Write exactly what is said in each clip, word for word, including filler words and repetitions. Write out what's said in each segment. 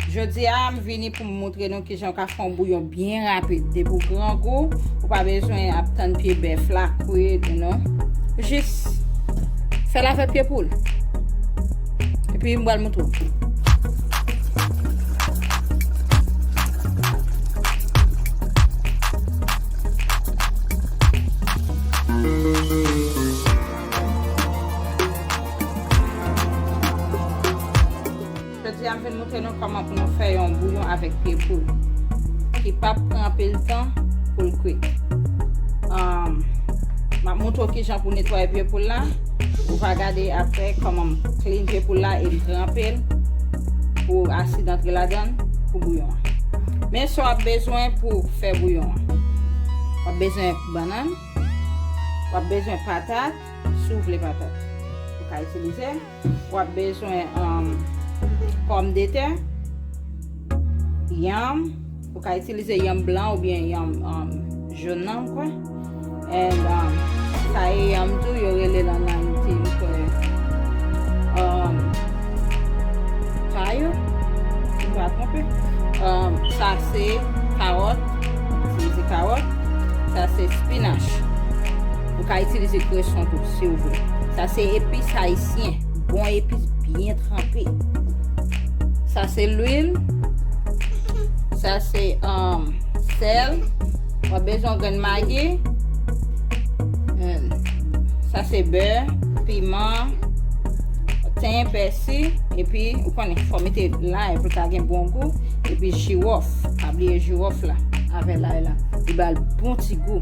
Jodi a, m vini pou m montre nou kijan w ka fè yon bouyon byen rapid. Depi w grangou, ou pa bezwen ap tann pye bèf la kwit, non. Jis fè l avèk pye poul. Epi m pral montre w. Jodi a, m vin montre nou kòman pou nou fè yon bouyon avèk pye poul ki p ap pran anpil tan pou l kwit. Um, m ap montre w kijan pou netwaye pye poul la. Ou va gade apre kòman m clean pye poul la e m tranpe l pou asid antre ladan l pou bouyon an. Men sa w ap bezwen pou fè bouyon an. W ap bezwen bannann, w ap bezwen patat, si w vle patat, ou ka itilize. W ap bezwen, um, pòmdetè, yanm, ou ka itilize yanm blan oubyen yanm, um, jòn nan, m kwè. And, um, sa e yanm tou, yo rele l an Ayiti, m kwè, um, kayo, si m pa twonpe. Um, sa se kawòt, itilize kawòt. Sa se spinach. Ou ka itilize kreson tou, si w vle. Sa se epis ayisyen. Bon epis byen tranpe. Sa se lwil. Sa se, um, sèl. W ap bezwen yon grenn magi. Um, sa se bè, piman, ten, pèsi. Epi, ou konnen, fò mete lay pou l ka gen bon gou. Epi jiwòf. Pa bliye jiwòf la avè lay la. Li ba l bon ti gou.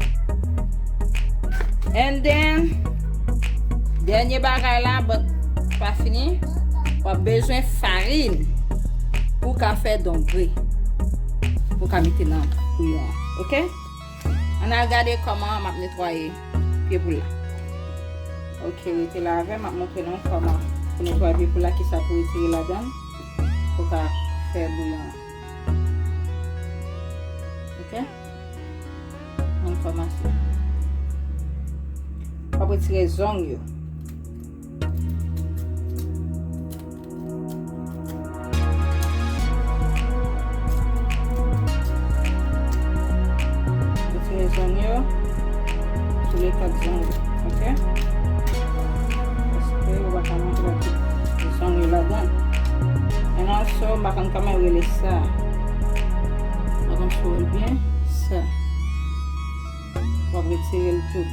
And then, dènye bagay la, but pa fini, w ap bezwen farin pou w ka fè dongre. Pou w ka mete nan bouyon an, oke? Ann al gade kòman m ap netwaye pye poul la. Oke, rete la avè m, m ap montre nou kòman pou netwaye pye poul la, kisa pou retire ladan l, pou w ka fè bouyon an. Oke? Ann kòmanse. W ap retire zong yo. Retire zong yo. Sou le kat zong yo. Oke? Paske ou pa ka manje la tout zong yo ladan. And also, m pa konn kòman yo rele sa. M pa konn si w wè l byen. Sa. W ap retire l tou.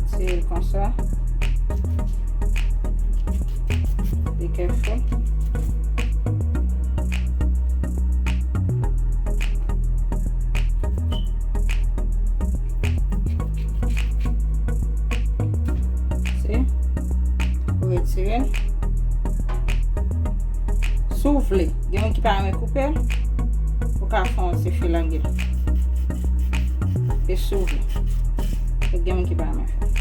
Retire l konsa. Be careful. Se, ou retire. Si w vle, gen moun ki pa renmen koupe, ou ka fè yon ti filangè. E si w vle. Gen moun ki pa renmen fè.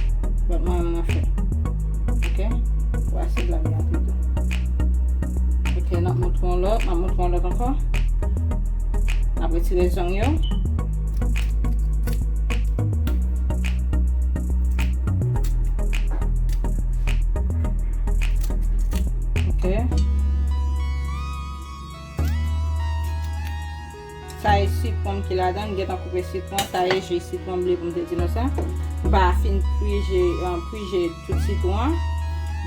But mwen, mwen fè. Oke? Pou asid la byen pito. Oke, n ap montre yon lòt, n ap montre yon lòt ankò. N ap retire zong yo. Oke. Sa e sitwon ki ladan, m gentan koupe sitwon. Sa e ji sitwon, m bliye pou m te di nou sa. M pa fin pwije, euh, pwije tout sitwon an.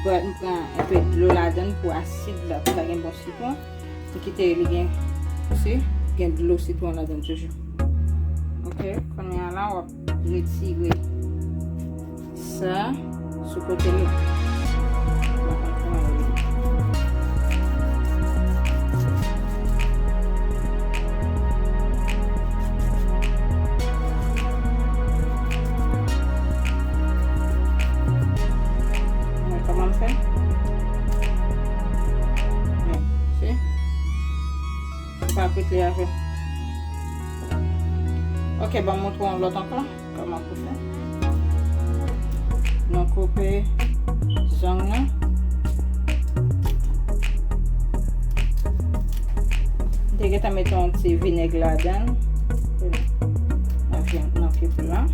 But m pran enpe dlo ladan pou asid la, pou ta gen bon sitwon. M kite li gen, si, gen dlo sitwon ladan toujou. Oke, kounye a la, w ap retire sa sou kote l la. M pa konn kòman yo rele. Mwen kòman m fè? Men, si. Ou pa kwit li avè. Oke, ban m montre w yon lòt ankò. Kòman pou fè? Nou koupe zong nan. M te gentan mete yon ti vinèg ladan l. Nan vyann, nan pye poul la.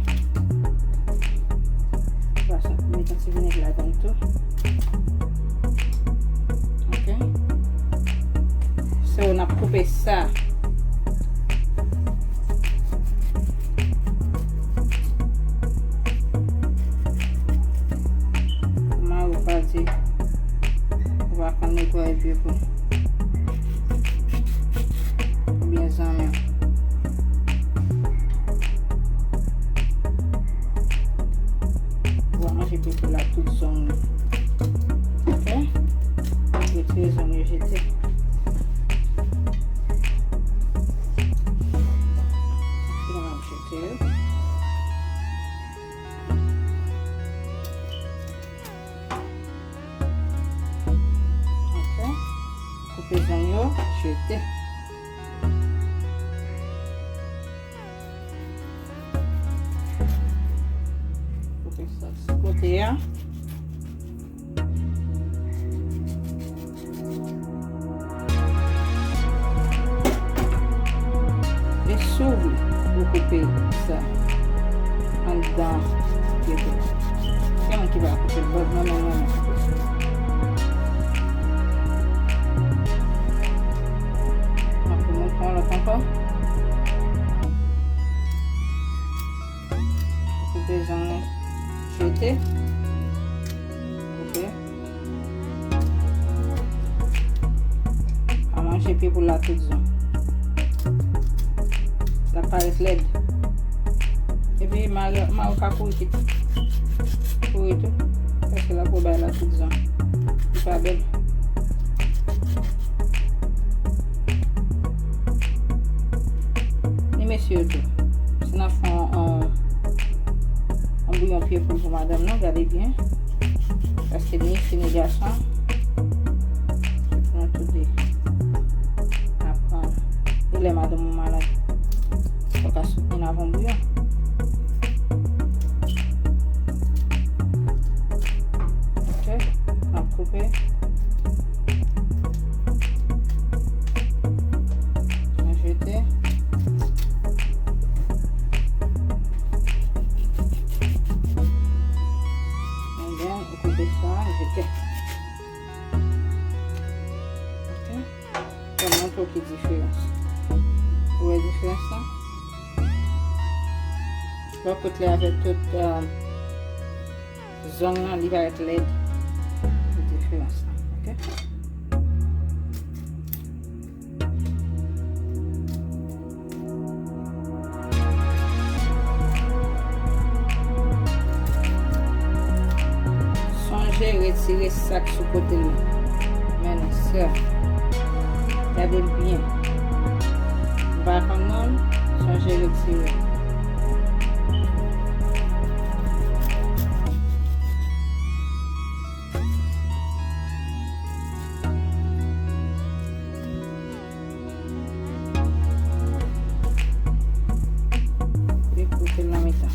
Epi la tout zong li. Ok? Retire zong yo jete. Epi nou ap jete yo. Ok? Koupe zong yo, jete. Koupe sa sou kote a. E si w vle, ou koupe sa anndan pye pou. Gen moun ki pa koupe l, but mwen menm, mwen menm koupe sa. Mwen pou montre yon lòt ankò. Koupe zong jete. Ok. Pa manje pye poul la tout zong. L ap parèt lèd. Epi mari, mari w ka kouri kit. Kouri tou. Paske l ap pran bay la tout zong. Li pa bèl. Ni mesye yo tou. Si n ap fè yon, yon, yon bouyon pye poul pou madanm nou, gade byen. Paske ni fi ni gason, fòk nou tou de aprann. E lè madanm ou malad, ou ka soutni l avè yon bouyon. Ok, n ap koupe. Mwen jete. And then, ou koupe sa, jete. Ok. Fè m montre w ki diferans. Ou wè diferans lan? Lè w kout li avèk tout, um, zong lan, li parèt lèd. Ki diferans lan, ok? Sonje retire sa k sou kote l lan. Men non, sè. Gade l byen. M pa konn non l, sonje retire. Epi kote l nan mitan.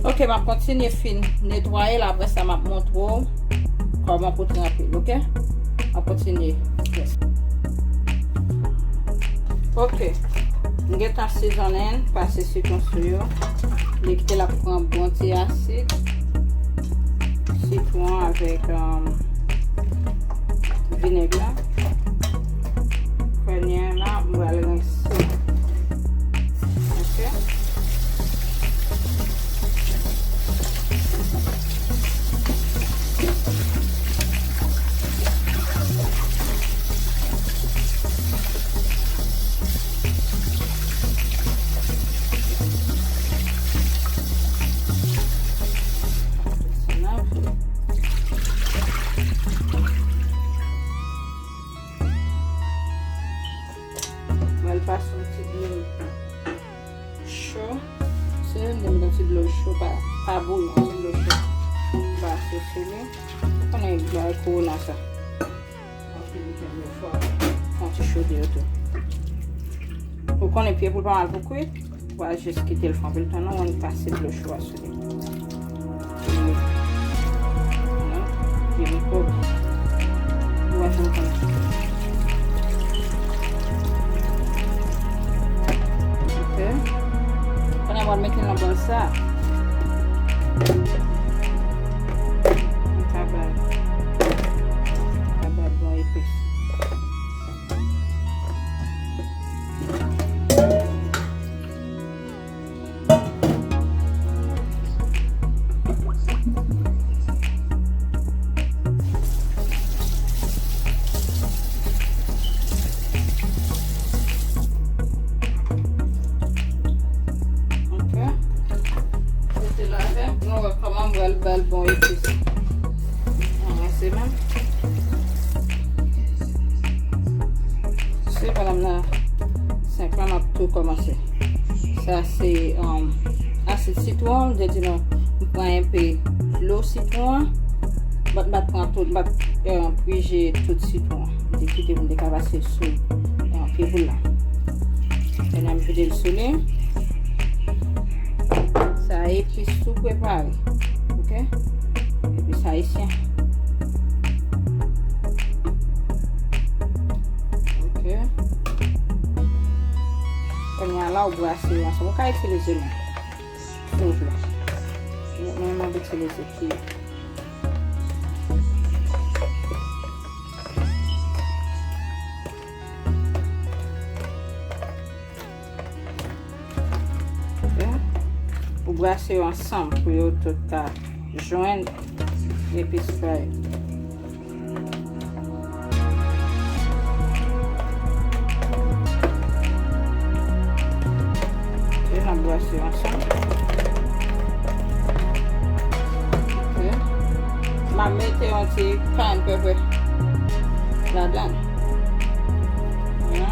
Ok, m ap kontinye fin netwaye l, apre sa m ap montre w kòman pou tranpe l, ok? M ap kontinye. Ok. M gentan sezonnen, pase sitwon sou yo. Li kite l ap pran bon ti asid. Sitwon avèk, um, vinèg la. Kounye a la, m pral rense. Ok. Mwen pase yon ti dlo cho. Se yon ti dlo cho, pa, pa bouyon, ti dlo cho. Pase sou li. Ou konnen bagay kowona sa. Anpil moun fè yon fwa. Fè yon ti chode yo tou. Ou konnen pye poul pa mal pou kwit. Ou a jis kite l fè anpil tan, non, ou annik pase dlo cho a sou li. Non, vye mikwòb. Ou wè jan l konn. Ok. Kounye a, mwen mete l nan bòl sa. Mwen ka ba, mwen ka ba bon epis. Ok. Rete la avè m pou nou wè kòman m Bèl, bèl, bon epis. Ranse menm. Se pandan m nan senk lan, m ap tou kòmanse. Sa se, um, asid sitwon, m te di nou, m pran enpe dlo sitwon an. But m pa t pran tout, m pa t, um, pije tout sitwon an. M te kite pou m te ka pase sou, um, pye poul la. Kounye a m vide l sou li. Sa epis tou prepare. Ok? Epis ayisyen. Ok. Kounye a la, ou brase yo ansanm. Ou ka itilize men. Si w vle. Mwen, mwen, mwen itilize ki. Ok. Ou brase yo ansanm pou yo tout ka jwenn epis fèy. Ok, n ap brase yo ansanm. Ok. M ap mete yon ti kayenn pèpè ladan. Wi.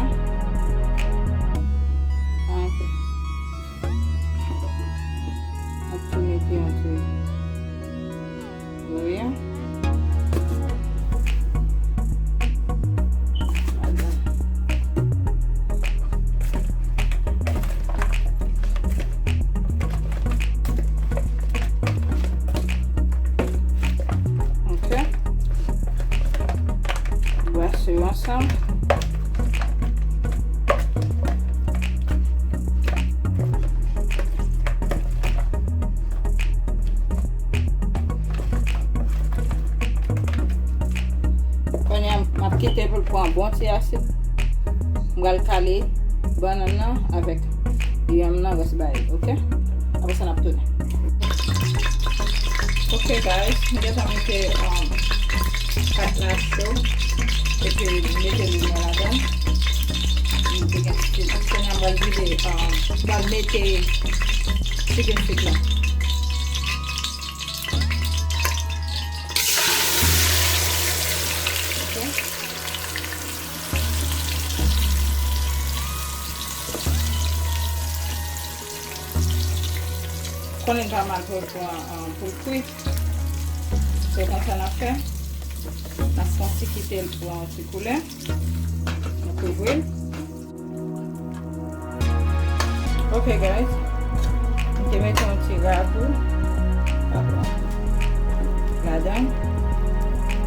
Ok. Ap tou mete yon ti lorye. Ladan. Ok. Brase yo ansanm. Kounye a, m ap kite pou l pran bon ti asid. M pral kale bannann nan avèk yanm nan, rès bagay, ok? Apre sa, n ap tounen. Ok, guys, m gentan mete, um, pat la cho. Epi, m mete lwil mwen ladan. M te gen ti, kounye a, m pral vide, um, m pral mete chicken feet la. Ok. Konnen l pa mal pou, pou, pou l kwi. Se konsa n ap fè. N ap fè yon ti kite l pran yon ti koulè. Nou kouvri l. Ok, guys. M te mete yon ti ratou. Padon. Ladan.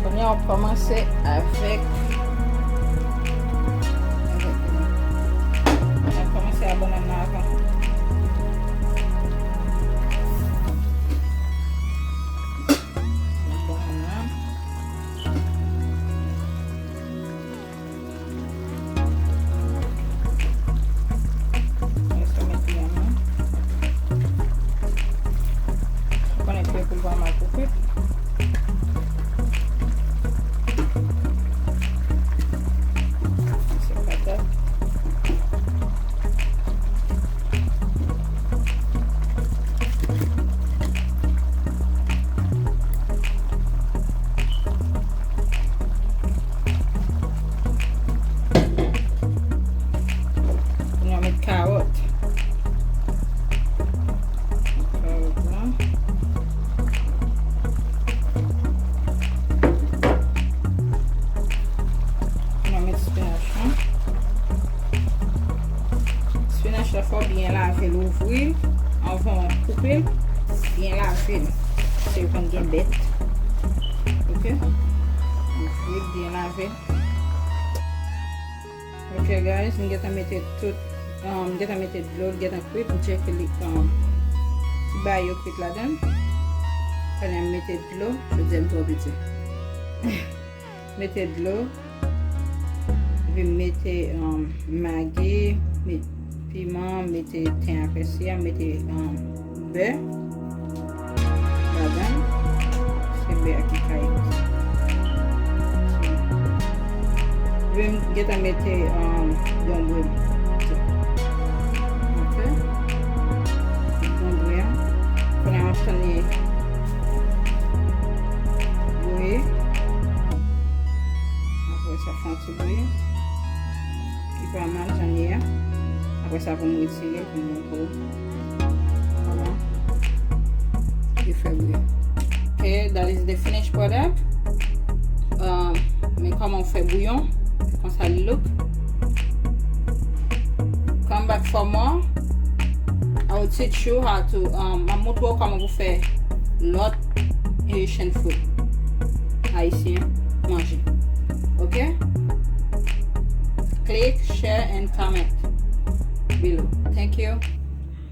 Kounye a, w ap kòmanse avèk, avèk, w ap kòmanse a bannann nan avan. Bannann nan. Lè sa mete a mwen. Ou konnen ke pou l pa mal koupe. Se patat. Kounye a met kawòt. Kawòt la. Kounye a met spinach la. Spinach la fò w byen lave l, ouvri l anvan w koupe l. Byen lave l. Paske yo konn gen bèt. Ok? Ouvri l, byen lave l. Ok, guys, m gentan mete tout, um, m gentan mete dlo, l gentan kwit, m tcheke li, um, ti bagay yo kwit ladan l. Kounye a m mete dlo, jodi a m twò piti. Mete dlo, epi m mete, um, magi, met piman, mete ten a pèsi a, mete, um, bè ladan l. Se bè a ki kay. Epi m gentan mete, um, donbwe m. Ok. Donbwe a. Kounye a m ap tann li Sa pou m retire, pou m montre w kòman li fè bouyon. Okay, that is the finished product. Um, men kòman w fè bouyon, konsa li look. Come back for more. I will teach you how to, um, m ap montre w kòman pou fè lòt Haitian food. Ayisyen manje. Okay? Click, share and comment below. Thank you.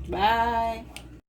Bye.